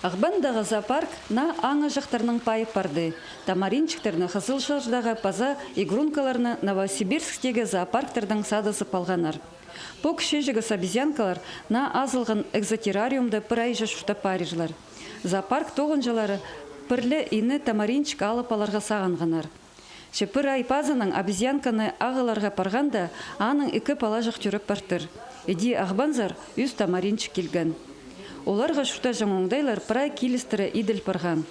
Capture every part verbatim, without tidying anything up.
Ағбандағы зоопарк наа аңаҷахтарнаң пайып парды. Тамаринчиктерні Хызылчардағы паза игрункаларны Новосибирсктегі зоопарктардаң садызып алғаннар. Пу кічіҷегес обезьянкалар наа азылған экзотеррариумда пір айҷа чуртап парирлар. Зоопарк тоғынҷылары пір ле ині тамаринчик алып аларға сағынғаннар. Че пір ай пазынаң обезьянканы ағыларға парғанда, аның ікі палаҷах тӧреп партыр. Іди ағбанзар ӱс тамаринчик килген. Оларға чуртаҷаң оңдайлар прай килістіре иділ парған.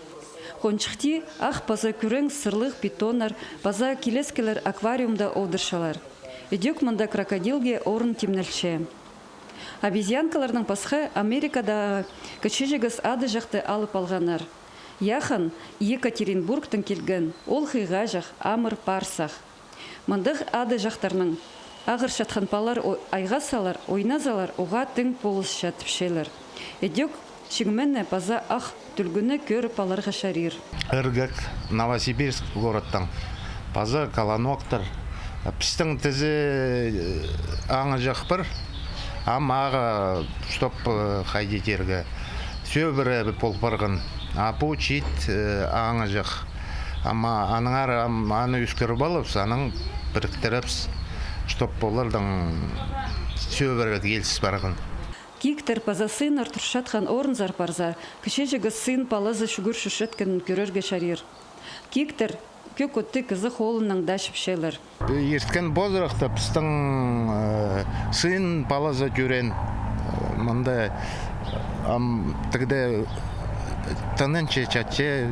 Хонҷыхти ах паза кӱрең сырлығ питоннар паза килескелер аквариумда одырчалар. Ідӧк мында крокодилге орын тимнелче. Обезьянкаларнаң пасха Америкадағы кічіҷегес адаҷахты алып алғаннар. Яхын Екатеринбургтаң килген, ол хыйғаҷах, амыр парсах. Мындағ адаҷахтарнаң ағырчатхан палалар о-, айғасчалар, ойназалар, уғаа тың полысча тіпчелер. Ідӧк чиңменні паза ах тӱлгӱні кӧріп аларға чарир. Ыргак, Новосибирск городтаң. Паза колоноктар. Пістің тізе, э, аңаҷах пар. Ам ағаа, чтоб, э, хайди тирге, сӧбіре пол парған. А пу чиит, э, аңаҷах. Ам аннаңар ам аны ӧскіріп алыбыс, анаң піріктірібіс, чтоб олардаң сӧбіре киліс парған. Киіктер паза сыыннар турчатхан орынзар парза, кічіҷегес сыын палазы чӱгӱр чӧрчеткенін кӧрерге чарир. Киіктер кӧк отты кізі холынаң даа чіпчелер. Ирткен позырахта пістің, э, сыын палазы тӧреен, э, мында, ам тігде тынынча чатча,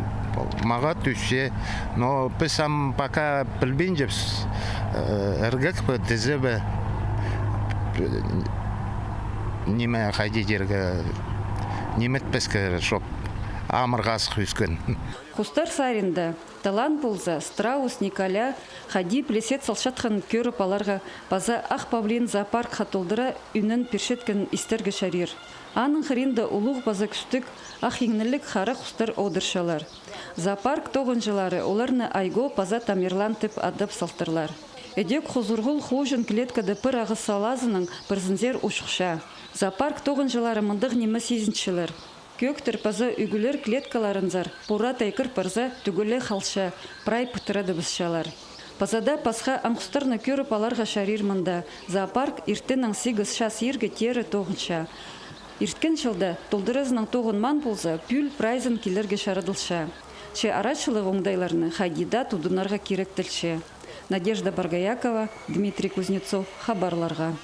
мағат ӱсче, но піс ам пока пілбинчебіс, э, ыргак па, тізе бе, ниме хайди тирге, ниметпеске, чтоб амыр хазых ӧскен. Хустар саринда талаан полза, страус, николя хайди пілесет салчатханын кӧріп аларға паза ах павлин зоопаркха толдыра ӱнін пирчеткенін истерге чарир. Аның хыринда улуғ паза кӱстіг ах иңніліг хара хустар одырчалар. Зоопарк тоғынҷылары оларны айғо паза Тамерлан тіп адап салтырлар. Ідӧк хузурғул хуучун клеткада пір ағас салазынаң пірсінзер учухча. Зоопарк тоғынҷылары мындағ ниме сизінчелер. Кӧӧктер паза ӱгӱлер клеткаларынзар пура тайғыр парза, тӱгіле халча, прай пыдырадыбысчалар. Паза даа пасха аң-хустарны кӧріп аларға чарир мында. Зоопарк иртеннең сигіс час иирге теере тоғынча. Ирткен чылда толдыразынаң тоғынмаан полза, пӱӱл прайзын килерге чарадылча. Че арачылығ оңдайларны хайди даа тудынарға киректелче. Надежда Боргоякова, Дмитрий Кузнецов, хабарларға.